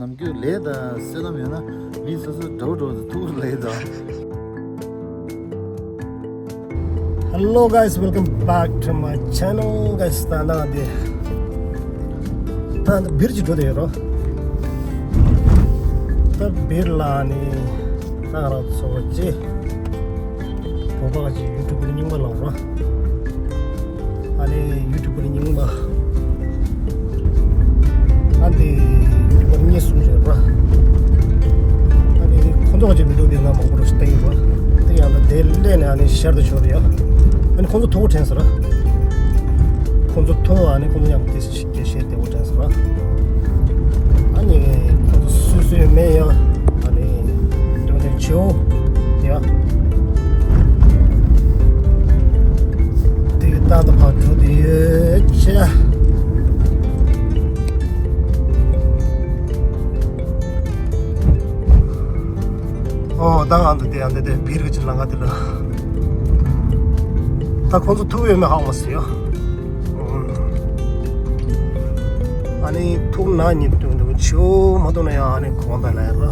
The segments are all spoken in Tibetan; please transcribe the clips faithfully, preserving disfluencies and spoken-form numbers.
ནམ་རྒྱུན་ལས་དང་བསོད་ནམས་ཡོད་ན་མི་སོ་སོ་འདྲ་བོ་འདྲ་བོ་ཐུག་ལས་དང་། Hello guys, welcome back to my channel. Guys, ད་ནང་དེ་ད་འདི་སྦིར་གྱི་འགྲོ་དེ་ཡོད་རོ། ད་སྦིར་ལ་ནི་ད་རང་ཚོ་ཅི། བོད་པ་ཅིག་ཡུ་ཊུབ་ལ་རྙིང་པ་ལངས་རོ། ཨ་ནི་ཡུ་ཊུབ་པར་རྙིང་པ། ཨ་འདི་ཡུ་ཊུབ་པར་གཉིས་གསུམ་རེད་ར། ཨ་ནི་ཁོང་ཚོ་གཅིག་བི་ཌིའོ་དེ་ང་མང་པོ་རུ་བལྟས་ཡོད་ར། དེ་ཡང་ད་དེ་ལས་ནས་ཨ་ནི་ཤར་དུ་ཤོར་ཡ། ཨ་ནི་ཁོང་ཚོ་ཐུག་དྲན་སོང་ར། ཁོང་ཚོ་ཐུག་ཨ་ནི་ཁོང་ཚོ་ཡང་དེ་སྐད་བཤད་བདེ་བོ་དྲན་སོང་ར། ཨ་ནི་ཁོང་ཚོ་སུས་སུས་མེད་ཡ། ཨ་ནི། དོན་དེ་ཆེའོ། ཡ། དེ་ད་ད་ཕར་འགྲོ་དེ་ཡོད་ཆེ། ཨོ་ད་ང་འདི་དེ་ཡང་འདི་དེ་སྦིར་གྱི་ལམ་ཁ་དེ་ལ། ད་ཁོང་ཚོ་ཐུག་ཡོད་མེད་ཧ་གོ་མ་སོང་ཡ། ཨ་ནི་ཐུག་ན་ཉིད་དུ་འདུག་ཆུ་མ་ཐུག་ན་ཡང་ཨ་ནི་གོང་ད་ལ་ཡར་ལ།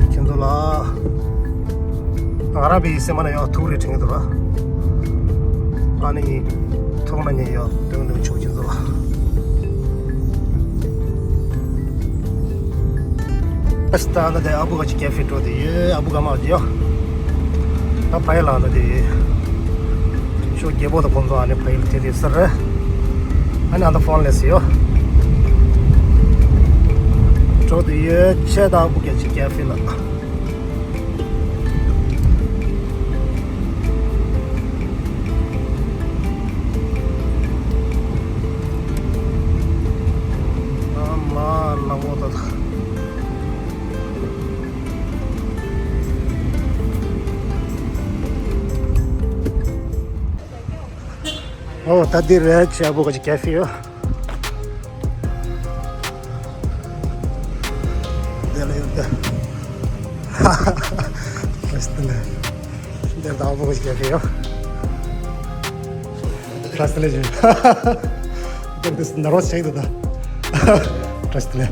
ཁྱེད་ཚོ་ལ། ང་རང་པའི་སེམས་མ་ན་ཡང་ཐུག་རེ་དྲན་གྱི་འདུག་ར། ཨ་ནི་ཐུག་ན་ཉིད་ཡང་འདུག་འདུག་ཆུ་ཁྱེད་ཚོ་ལ། ཨ་སི་ཏ་ན་དེ་ཨ་བུ་ག་ཅི་ཀེ་ཧྥེ་འགྲོ་དེ་ཡོད། ཨ་བུ་ག་མ་ཡོད། ད་ཕ་ཡི་ལ་ན་དེ་ཤོ་རྒྱལ་པོ་དང་ཁོང་ཚོ་ཨ་ནི་ཕ་ཡི་ལ་དེ་དེ་སར་རེད། ཨ་ནི་ཨ་ད་ཕོན་ལས་སི་ཡོད། འགྲོ་དེ་ཡོད་ཆེ། ད་ཨ་བུ་ག་ཅི་ཀེ་ཧྥེ་ལ། ཨ་མ་ལ་འོ་ད་ད། ཨོ་ད་འདི་རེད་ཆེ། ཨ་བུ་ག་ཅི་ཀེ་ཧྥེ་ཡོད། འདི་ལ་ཡོད་ད། ཁྲ་སི་ཏི་ལེ། འདིར་ད་ཨ་བུ་ག་ཅི་ཀེ་ཧྥེ་ཡོད། ཁྲ་སི་ཏི་ལེ་ཇི། འདིར་འདི་ནར་བ་སི་ཆགས་འདུག་ད། ཁྲ་སི་ཏི་ལེ།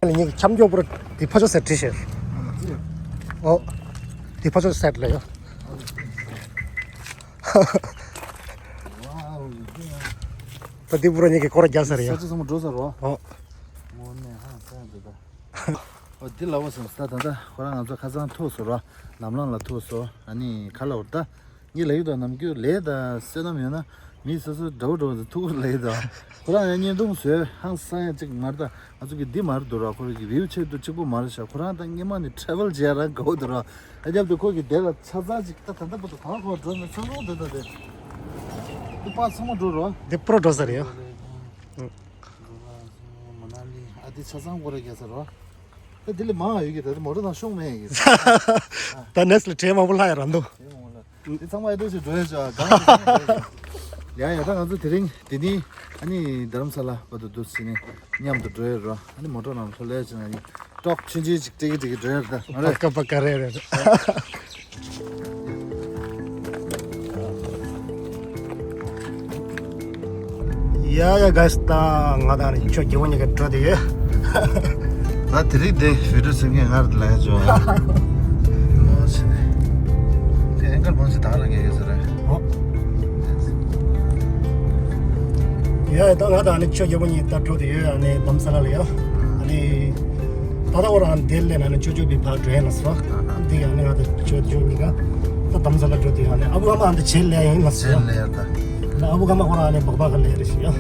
ལ་ཉིག་འཁྱམ་སྐྱོ་པོར་དེ་ཕ་ཆོ་སེ་བྲིས་ཤེར། ཨོ། དེ་ཕ་ཆོ་སེ་ལ་ཡོད། ད་དེ་བུ་ར་ཉིག་གི་སྐོར་རྒྱག་ས་རེད་ཡ། ས་ཆ་ཚང་མ་འགྲོ་ས་རོ། ཨོ། ངོ་ནས་ཧ་ས་འདི་ད། ཨོ་དེ་ལ་བ་སོང་ས་ད་ད་ཁོ་རང་ང་ཚོ་ཁ་སང་ཐུག་སོ་རོ། ལམ་ལང་ལ་ཐུག་སོ། ཨ་ནི་ཁ་ལ་འོར་ད། ངའི་ལ་ཡུལ་དང་ནམ་རྒྱུན་ལས་དང་བསོད་ནམས་ཡོད་ན་མི་སོ་སོ་འདྲ་བོ་འདྲ་བོ་ཐུག་ལས་དང་། ཁོ་རང་ཡང་བརྙན་ཐུང་བཟོས་ཧང་སང་ཡང་གཅིག་མར་ད། ང་ཚོ་གི་འདི་མར་འདུག་ར། ཁོ་རང་གི་ཝིའུ་ཆེད་དུ་གཅིག་པོ་མར་བཞག་ཁོ་རང་ད་སྔོན་མ་ནས་ཊེ་ཝལ་བྱས་རང་དགའ་བོ་འདུག་ར། ཨ་རྒྱབ་ཏུ་ཁོ་གི་དེ་ལ་ཆ་ཚང་ཅིག་ད་ད་ལྟ་བར་དུ་གང་ཁོ་འགྲོ་ན་ཆ་ཚང་དེ་ད་དེ། དེ་པ་ཚང་མ་འགྲོ་རོ། འདི་པུ་རོ་འགྲོ་ས་རེད་ཡ། ཨུ། མ་ན་ལི་ཨ་དེ་ཆ་ཚང་ཁོ་ར་རྒྱ་ས་རོ། ད་དེ་ལས་མང་ཡོད་ཀྱི་ད་དེ་མོ་ཊ་དང་ཤོང་མེད་ཀྱི། ད་ནེག་སི་ལ་གྲས་མང་པོ་ལྷག་ཡ་ར་འདུག་དེ་མང་པོ་ལ། དེ་ཚང་མ་ཨེ་འདྲ་ཞིག་འགྲོ་ཡ་ཅག་གང་ཡ་ཡ་ད་ང་ཚོ་དེ་རིང་དེ་ནི་ཨ་ནི་རྡ་རམ་ས་ལ་བར་དུ་འདུག་ཟིན་ནས་མཉམ་དུ་འགྲོ་ཡ་རོ། ཨ་ནི་མོ་ཊ་ནང་ལྷོད་ལས་ཅིག་ན་ནི་ཀྲོག་ཆུན་ཆུན་ཅིག་ཏྲིག་ཏྲིག་འགྲོ་ཡ་ར་ད་ང་རེ། པ་ཀ་པ་ཀ་རེ་རེ། ཡ་ཡ་ག་སི་ད་ང་དང་ནི་ཁྱོད་རྒྱལ་པོ་གཉིས་ཀ་འགྲོ་དེ་ཡོད། ད་དེ་རིང་དེ་བི་ཌིའོ་སེམས་ཀྱི་ངར་ལ་ཡ་ཅོ། ཨོ་ཆེ་ནས། དེ་ཨེང་གར་མང་ཆེ་དང་ལ་གས་ཡོད་ས་རེད། ཨོ། ཡ་ད་ང་དང་ནི་ཁྱོད་རྒྱལ་པོ་གཉིས་ད་འགྲོ་དེ་ཡོད། ཨ་ནི་དྷ་རམ་ས་ལ་ལ་ཡ། ཨ་ནི། ད་ལྟ་འོ་རང་དེ་ལས་ན་ནི་ཅོ་ཅོ་བི་ཕ་འགྲོ་ཡིན་ལ་སོ། འདི་ཡང་ནི་ང་དང་ཅོ་ཅོ་གཉིས་ཀ་ད་དྷ་རམ་ས་ལ་འགྲོ་དུས་ཡང་ནི་ཨ་བུ་ཨ་མ་འདི་བྱེད་ལས་ཡིན་ལ་སོ། བྱེད་ལས་ཡ་ད། ད་ཨ་བུ་ཨ་མ་ཁོ་རང་ནི་སྦག་སྦག་ག་ལས་རེ་ཞིག་ཡ།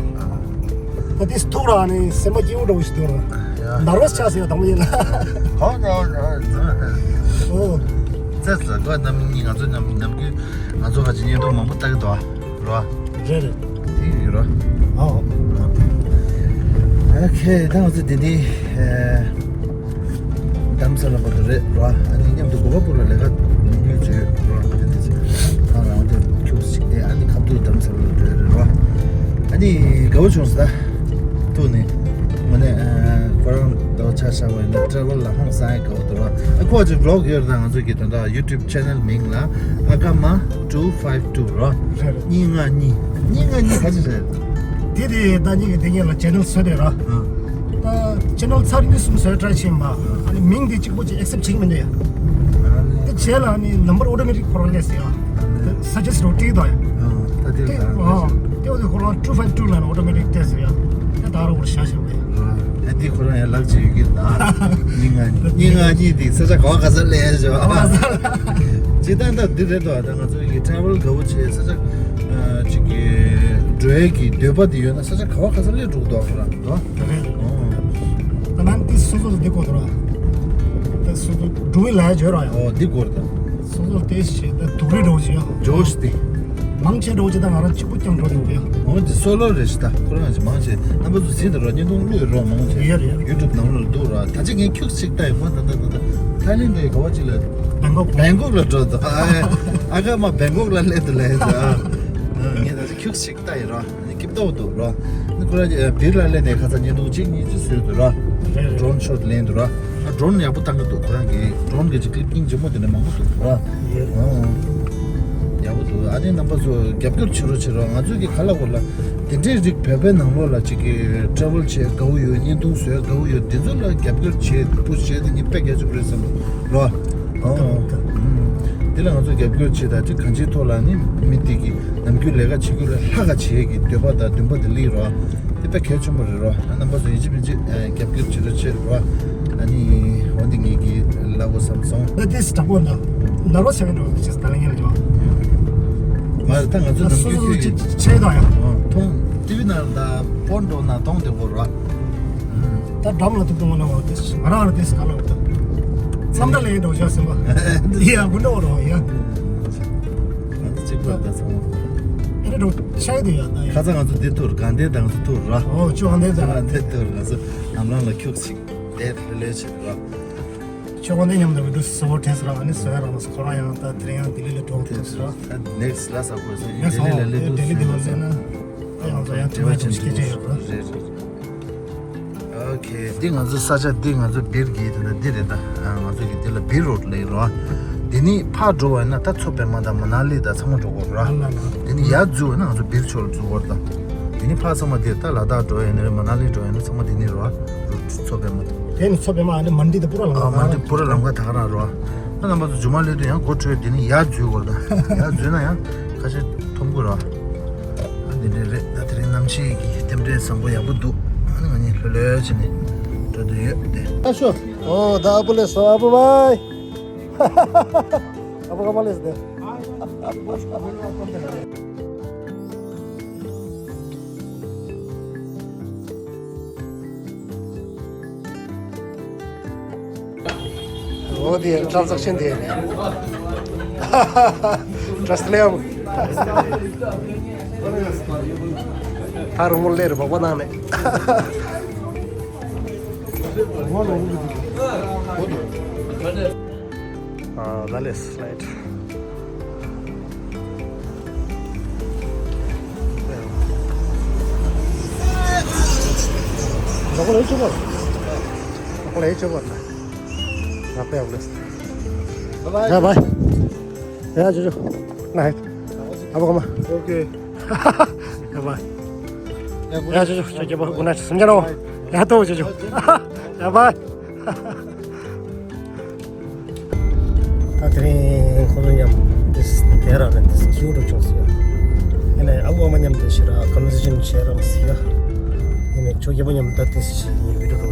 ད་དེ་ཐུག་ར་ནི་སེམས་པ་སྐྱིད་པོ་འདྲ་བོ་ཞིག་འདུག་ར། ཡ། ནར་བ་སི་ཆགས་སོང་ཡ་དང་པོ་ཡིན་ལ། ཧོ་ནོ་ནོ་ནོ། ཨོ། ཙེ་ཙེ་གོ་ནམ་ནི་ང་ཚོ་ནམ་ནམ་རྒྱུན་ང་ཚོ་ཁ་ཅིག་བརྙན་ཐུང་མང་པོ་ལྟ་གི་འདུག་རོ། རེད་རེད། དེ་ཡོད་རོ། ཨོ། ཨོ་ཁེ། ད་ང་ཚོ་དེ་ནི་དྷརམ་ས་ལ་བར་དུ་རེད་རོ། ཨ་ནི་མཉམ་དུ་གོ་པ་པུར་ལ་ལས་ཀ་ཉུལ་བྱོས་རོ། དེ་འདི་ཚེ་ང་རང་དེ་ཁྱུག་ཅིག་དེ་ཨ་ནི་ཁ་ཐུག་དྷརམ་ས་ལ་འགྲོ་ཡ་རེད་རོ། ཨ་ནི་དགའ་བོ་བྱུང་སོང་ད། ཐུག་ནི་མ་ནས་ཁོ་རང་ད་ཆ་བཞག་པ་ཡིན་ན་ཊེ་རེ་ཝལ་ལ་ཧང་སང་ཡ་དགའ་བོ་འདུག་རོ། ཨ་ཁོ་ཅིག་བི་ལོག་ཡོད་རེད། ད་ང་ཚོ་གི་ད་ལྟ་ཡུ་ཊུབ་ཆེ་ནལ་མིང་ལ་ཨ་ཀ་མ་ཊུ་ཕའིབ་ཊུ་རོ། རེད་རེད། གཉིས་ལྔ་གཉིས། གཉིས་ལྔ་གཉིས་ག་ཅི་རེད། དེ་དེ་ད་གཉིས་ཀྱི་དེ་གཉིས་ལ་ཆེ་ནལ་བཟོས་རེད་ར། ཨ། ད་ཆེ་ནལ་ཚར་གཉིས་གསུམ་བཟོས་ཊ་རའི་བྱས་ཡིན་པ། ཨ་ནི་མིང་དེ་གཅིག་པོ་ཅིག་ཨེག་སེབ་བྱེད་ཀྱི་མི་འདུག་ཡ། ཨ་ནི། དེ་བྱས་ལ་ཨ་ནི་ནམ་བར་ཨོ་ཊོ་མེ་ཊིག་ཁོ་རང་སླེབས་སོང་ཡ། ཨ་ནི། ད་ཅི་ཟེར་བ་ཊིག་དང་ཡ། ཨ། ད་དེ་ལ་ད་ཨ། དེ་འོ་དེ་ཁོ་རང་ཊུ་ཕའིབ་ཊུ་ལ་ཨོ་ཊོ་མེ་ཊིག་སླེབས་སོང་ཡ། དེ་ད་ར་འོར་ཤ་ཤ་མེད། ཨ། ཨ་དེ་ཁོ་རང་ཡ་ལག་ཅིག་ཡོད་ཀྱི་ད། གཉིས་ལྔ་གཉིས། གཉིས་ལྔ་གཉིས་དེ་ས་ཆ་ག་བ་ག་ས་སླེབས་ཤོག་ཨ་ས། ཇི་ལྟར་ད་འདི་རེད་དོ། ད་ང་ཚོ་ཡི་ཊེ་རེ་ཝལ་དགའ་བོ་བྱས་ས་ཆ་ཨ་ཅིག་གི་འགྲོ་ཡས་ཀྱི་འདོད་པ་དེ་ཡོད་ན་ས་ཆ་ག་བ་ག་ས་སླེབས་འགྲོ་གི་འདུག་ཁོ་རང་དོ། རེད། ཨོ། ད་ནང་དེ་སོ་སོ་ལ་འདི་གོ་དོ་ར། ད་སོ་སོ་འགྲོ་བའི་ལ་བརྗོད་ར་ཡ། ཨོ་འདི་གོ་ར་ད། སོ་སོ་ལ་དེ་ཞེ་ད་དུག་རི་འགྲོ་བཞིན་ཡ། ཇོ་ཤི་དེ། མང་ཆེ་འགྲོ་བཞིན་ད་ང་རང་གཅིག་པུ་ཀྱང་འགྲོ་མྱོང་གི་ཡ། ཨོ་འདི་སོ་ལོ་རེད་ཤི་ད། ཁོ་རང་ཅིག་མང་ཆེ་རྣམ་པ་ཚོ་གཟིགས་དང་ར། བརྙན་ཐུང་བླུགས་ཡོད་རོགས་མང་ཆེ། ཡོད་རེད་ཡོད་རེད། ཡུ་ཊུབ་ནང་ལོགས་ལ་འདུག་ར། ད་ཅི་ངས་ཁྱུག་ཅིག་ལྟ་ཡོད། ཁོ་ད་ད་ད་ད་ཐའི་ལེན་ཌི་ག་བ་ཅིག་ལ། བེང་ཀོག་བེང་ཀོག་ལ་འགྲོ་འདུག་ཨ་ཨ་ཀ་མ་བེང་ཀོག་ལ་སླེབས་འདུག་ལབ་ཡོད་ཨ། ངས་ད་ཅི་ཁྱུག་ཅིག་ལྟ་ཡོད་ར། ནི་སྐྱིད་པོ་འདུག་ར། ནི་ཁོ་ར་བིར་ལ་སླེབས་ནས་ཁ་ཚ་བརྙན་ཐུང་གཅིག་གཉིས་ཅིག་བཟོས་འདུག་ར། རེད་རེད། ཌོ་རོན་ཤོ་ཊི་ལེན་འདུག་ར། ཨ་ཌོ་རོན་ཡག་པོ་བཏང་གི་འདུག་ཁོ་རང་གི་ཌོ་རོན་གི་ཅིག་ཀི་ལིབ་ཀིང་ཇེ་མོ་དེ་འདྲ་མང་པོ་འདུག་ར། ཡོད། ཨོ། ཡག་པོ་འདུག་ཨ་ནི་རྣམ་པ་ཚོ་རྒྱབ་སྐྱོར་བྱེད་རོགས་བྱེད་རོགས། ང་ཚོ་གི་ག་ལ་གོ་ལ་དེ་འདྲའི་རིགས་བོད་པའི་ནང་ལོགས་ལ་ཅིག་གི་ཊེ་རེ་ཝལ་བྱེད་དགའ་བོ་ཡོད། བརྙན་ཐུང་བཟོས་དགའ་བོ་ཡོད། དེ་ཚོ་ལ་རྒྱབ་སྐྱོར་བྱེད་པུ་ཤི་བྱེད་དེ་ནི་དཔེ་གལ་ཆེན་པོ་རེད་བསམ་འདུག་ར། ཨོ། དེ་ལ་ང་ཚོ་རྒྱབ་སྐྱོར་བྱེད་ད་ཅིག་གང་ཅིའི་ཐོག་ལ་ནི་མི་དེ་གི་ནམ་རྒྱུན་ལས་ཀ་བྱེད་རྒྱུ་ལ་ལྷ་ཁ་བྱེད་ཀྱི་འདོད་པ་དང་འདུན་པ་དེ་སླེབས་རོགས། དེ་དཔེ་གལ་ཆེན་པོ་རེད་རོ། རྣམ་པ་ཚོ་ཡིན་གཅིག་མིན་གཅིག་རྒྱབ་སྐྱོར་བྱེད་རོགས་བྱེད་རོ། ཨ་ནི་འོ་འདི་ངེད་ཀྱིས་ལབ་དགོས་བསམ་སོང་། ད་དེ་སི་དྲག་པོ་འདུག་ནར་བ་ཆགས་ཀྱི་འགྲོ་ཅེས་ད་ལ་ངེས་ལ་ཡོད། མ་རེད། ད་ང་ཚོ་ནམ་རྒྱུན་ཁྱོད་ཆེ་དང་ཡང་མཐོང་ཊི་ཝི་ནང་ད་ཕོན་འགྲོ་ན་མཐོང་དེ་གོ་རོ། ད་འགྲམ་ལ་ཐུག་ཐུག་མ་ན་བ་དེ་ང་རང་ར་དེ་སི་ག་ལ་བ་ད་ལམ་ད་ལ་ཡིན་འགྲོ་ཤག་སེམས་པ་ཡ་དགུ་འགྲོ་རོ་ཡ། ང་ཚོ་གཅིག་པ་ད་ཚང་མ། ཨེ་རེད་འགྲོ་ཤག་དེ་ཡ་ད་ཡ། ཁ་ཚ་ང་ཚོ་འདི་ཐུར་གང་དེ་དང་ཚོ་ཐུར་ར། ཨོ་ཅོ་གང་དེ་དང་གང་དེ་ཐུར། ང་ཚོ་ལམ་ལམ་ལ་ཁྱུག་ཅིག་དེ་ལེ་ལེ་བྱེད་ར། ཁྱོད་ཀོ་ནས་མཉམ་དུ་བི་ཌིའོ་བཟོ་བོ་དྲན་སོང་ར། ཨ་ནི་བཟོ་ཡ་རང་ཁོ་རང་ཡང་ད་དེ་རིང་ཡང་ལྡི་ལི་ལ་འགྲོ་དྲན་སོང་ར། ནེག་སི་ལ་ས་གོ་སོང་། ནེག་སི་ལྡི་ལི་ལ་ལེ་ལྡི་ལི་ལ་ལེ་ན་ཡང་ཚོ་ཡང་དྲི་བ་ཅན་སྐད་ཆ་ཡོད་ར། རེད་རེད། ཨོ་ཁེ། འདི་ང་ཚོའི་ས་ཆ་འདི་ང་ཚོ་བིར་གྱི་དེ་འདྲ་འདི་རེད་ད། ང་ཚོ་གི་འདི་ལ་བིར་རོ་ཌི་ལེགས་རོ། འདི་ནི་ཕར་འགྲོ་བ་ཡིན་ན་ད་མཚོ་པདྨ་དང་མ་ན་ལི་དང་ཚང་མ་འགྲོ་དགོས་ར། འདི་ནི་ཡར་འཛུལ་བ་ན་ང་ཚོ་བིར་ཕྱོགས་ལ་འཛུལ་དགོས་ར་ད། འདི་ནི་ཕར་ཚང་མ་འདི་ད་ལ་དྭགས་འགྲོ་ཡིན་ན་རེད། མ་ན་ལི་འགྲོ་ཡིན་ན་ཚང་མ་འདི་ནི་རོ། མཚོ་པདྨ། དེ་ནི་མཚོ་པདྨ་ཨ་ནི་མན་ཌི་དང་པུ་ར་ལམ་ཁ། ཨ་མན་ཌི་པུ་ར་ལམ་ཁ་ད་ག་རང་རོ། ད་རྣམ་པ་ཚོ་རྗེས་མ་སླེབས་དུས་ཡང་སྒོ་འཕྲོད་དེ་ནི་ཡར་འཛུལ་དགོས་ར་ད། ཡར་འཛུལ་ན་ཡང་ཁ་ཤས་མཐོང་གི་ར། ཨ་འདི་འདྲས་རེད། ད་དེ་རིང་གནམ་གཤིས་ཀྱི་རྟེན་འབྲེལ་བཟང་པོ་ཡག་པོ་འདུག་ཨ་ནི་ང་གཉིས་ལྷོད་ལྷོད་བྱས་ནས་འགྲོ་འདོད་ཡོད་དེ། ཨ་ཤོ། ཨོ་ད་ཨ་པུ་ལེ་སོ་ཨ་པུ་བྷའི། ཨ་པུ་ཀ་མ་ལེ་སི་དེ། འོ་དེ་ཁྲ་ཚགས་ཆེན་དེ། ཏྲ་སི་ལེ་ཡ། ཐ་རུ་མོ་ལེ་རུ་བག་པ་ནང་ནས། ཨ་ད་ལེ་སི་ལའེ་ཊི། Bye bye. Yeah, Jojo. Night. Apa kamu? Okay. Bye bye. Yeah, Jojo. Jojo, good night. Senjano. Yeah, to Jojo. Yeah, bye. ད་དེ་རིང་ཁོ་ཚོ་མཉམ་དེ་དེ་ར་ནས་དེ་ཁྱིའུ་འགྲོ་བྱུང་སོང་། ཡིན་ནའི་ཨ་བུ་ཨ་མ་མཉམ་དུ་ཞེ་དྲག་ཀོན་ཝར་སེ་ཤན་བྱེད་རམ་ཟེར་ཡ། ཡིན་ནའི་ཁྱོད་རྒྱལ་པོ་མཉམ་ད་དེ་ཞེ་ཡིན་བི་ཌིའོ་འགྲོ།